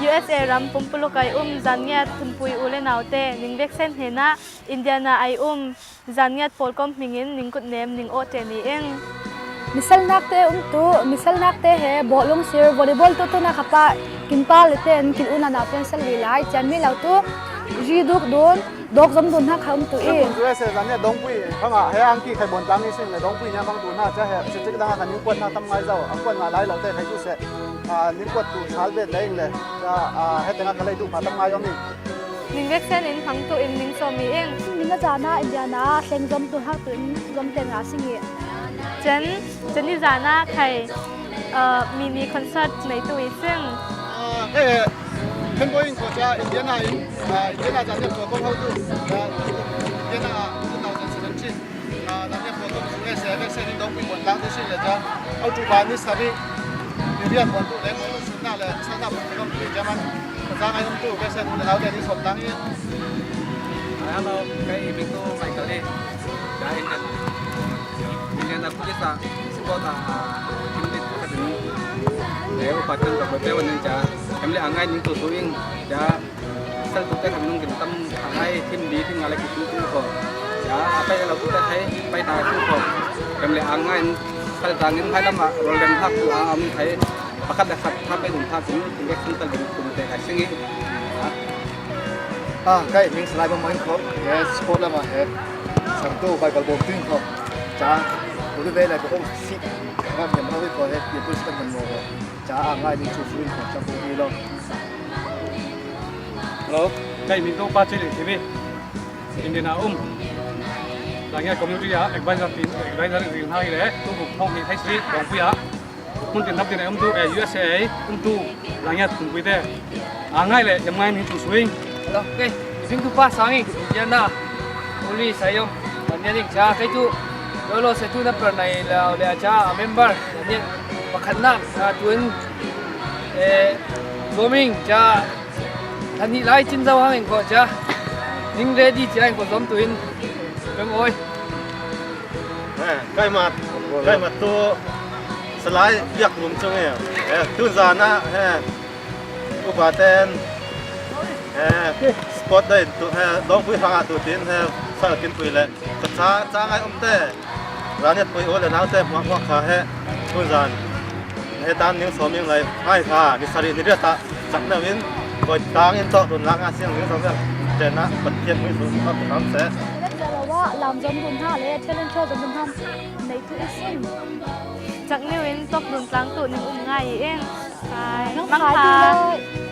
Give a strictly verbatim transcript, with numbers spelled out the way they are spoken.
U S A ram pumpuluk ai um zan ngiat thumpui u le naute, ning veksen hnenah Indiana ai um zan ngiat pawlkom hmingin ning kutnem ning awh ṭe ni ing. Misalnakte um tu, misalnakte he bawlung sir, volleyball tu tuna khapa, kinpa le ten, kin una na pen sal lai, cian mi lau tu, ri duk dun, dawk zom dun hna kha um tu i. Kun U S A zan ngiat dawngpui, hanga, he ang ki khai bon tang i sing le dawngpui nia bang tu hna, ca he, si tik dang a kha ning kuat hna tam ngai zau, ang kuat nga lai lo te khai tu se, a, ning kuat tu sal bet le ing le, ca, a, he teng a kha lei tu pha tam ngai om i. Ning veksen in hmang tu in ning sawm i ing. Ning a zana Indiana thleng zom tu hak tu in zom ten nga sing i. Cen, cen i zana khai, uh, mini concert nei tu i sing. Ah, eh, eh, Ken Boeing ko ca Indiana in, ah, Indiana zan ngiat ko kong hau tu, ah, Indiana two thousand seventeen. Ah, zan ngiat pawlkom U S A veksen in dawngpui buan tlang tu si le ca. October ni sarih, ni riat buan tu le, buan tu sunna le, sanna buan tu lam tu i ca man. Ka zang ai um tu, veksen u le nau te ni sawm tlang i. Ah, hello, kei i bik tu Michael i. Ca Indian, Indian a police a, support a, ah, team lead tu ka din. Le, upat kan ka buat pe wan in ca. Em le a ngai ning tu tu ing, ca. Sal tu te kan nung kin tam a ngai thim bi thim nga le ki tu tu ko. Ya, a pai lo tu te thai, pai ta tu ko. Kan le a ngai sal ta ngin hai lam a, rol dem hak tu a am thai. Pakhat le khat thap be dun thap dun, kin le kin tal dun kum te kai singi. A, kai ning salai bang main ko. Yes, ko lam a he. Sang tu bai kal bom tu ko. Cha, ko tu be la ko si. Ngam nyam ko he, ye tu stan man mo ko. Ca a ngai ning chu suin ko ca ko ni lo. Hello, kai min tu pa Chili T V. Indiana um. Zan ngiat community a advisor team, advisor ring hai le, tu bu thong ni thai si, dong pui a. Mun tin nap tin um tu, eh, U S A um tu, zan ngiat kum pui te. A ngai le, yam ngai ning chu suin. Hello, okay. Zing tu pa sang i, Indiana. Uli sayom, Indiana ning cha, kai tu. Lo lo se tu na per nai la, le cha, a member, Indiana. Pakhat na, a tuin, eh, zoming cha, thani lai chin zau hang ko cha. Ning ready cha ko zom tuin. Pem oi. Eh, kai mat, kai mat tu, salai biak lum chung e. Eh, tu zana, eh, Upa ten, eh, sport day tu, eh, dawngpui hrangah tu tin, eh, sal kin pui le. Ka cha, cha ngai um te. Zan ngiat pui u le nau te hmuak hmuak kha he. Tun zan. He tan ning sawm ing lai. Ngai kha, ni sarih ni riat ah. Chak neu in. Koi tang in tawh dun lak nga siang ning sawm ing. Ten ah, Pathian mui sun, Pathian lam se. Lam zom dun hna le, talent show zom dun hna. Nei tu i sin. Chak neu in tawk dun tlang tu ning um ngai i ing. Nang Mangpha. Khai tu lai.